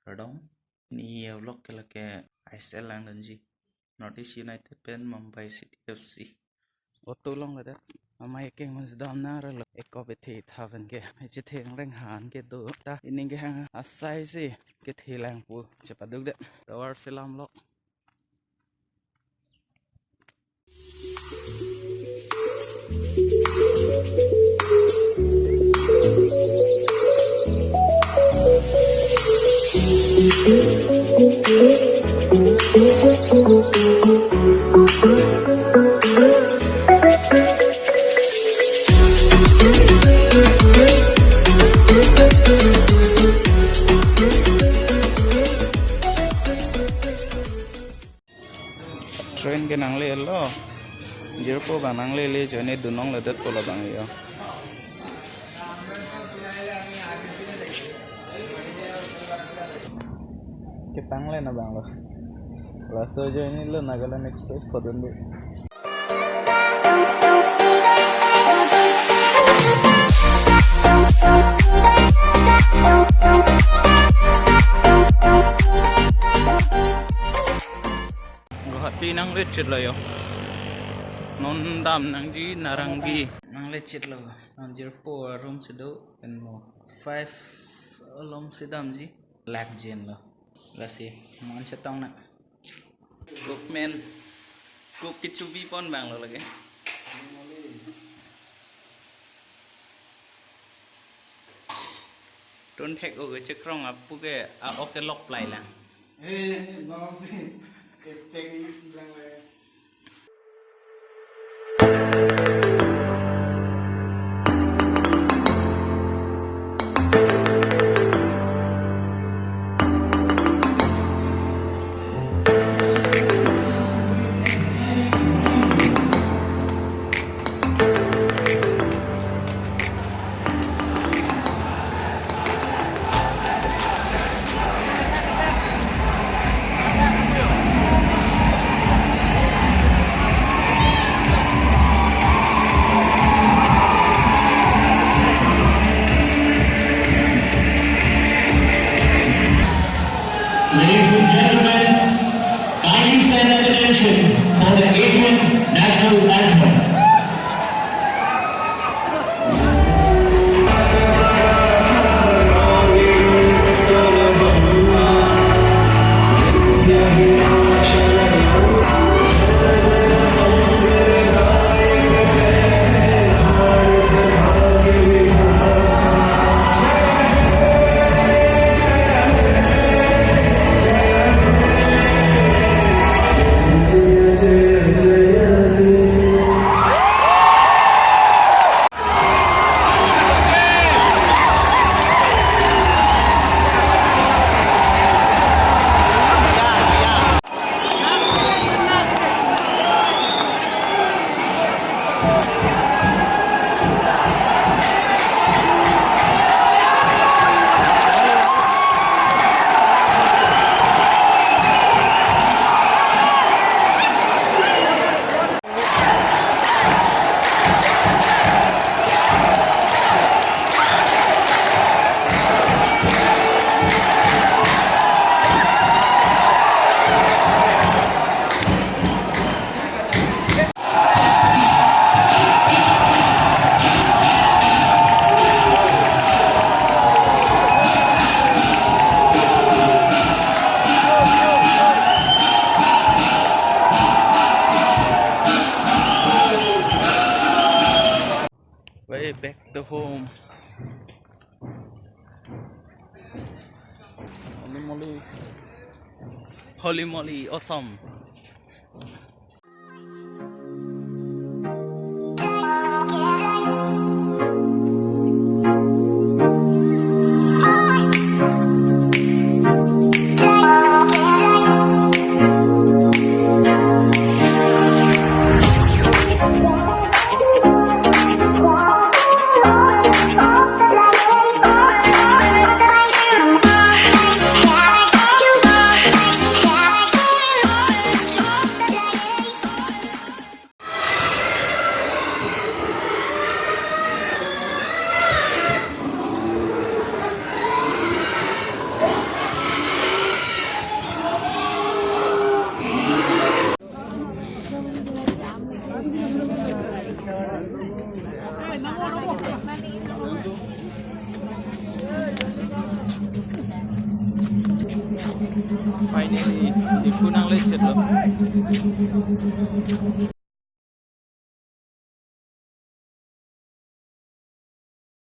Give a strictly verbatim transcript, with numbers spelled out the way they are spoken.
Radong. Pini a-vlog ke lake I S L langdunji. North East United pen Mumbai City F C. Auto longledet. Amei akeng mun si damnang ralo. Ekop ethe tha pen ke. Echethe reng han ke do. Ta ining kehang asai si kethe lang pu chepadukdet. Tovar selam lok. Train ke nanglelo. Jirpo abang nanglele ajoine dun longledetpo labang yo. Ketang le nabang lo. Laso ajoine lo Nagaland Express phodun dei. Guwahati nangle chitlo yo. Non dam nangji Narangi. Nangle chitlo. Non jirpo a-room si do, pen mo five along si damji. Lakjen lo. Lasi, non chetong nang. Cook men. Cook kechubi pon abang lo lake. Tun thek o ke chekrong apu ke a-ok ke lok plai lang. Eh, no si. Epeng lang le. Ladies and gentlemen, kindly stand at attention for the Indian national anthem. Way back to home. Holy moly. Holy moly, awesome. Finally, Diphu nanglechetlo.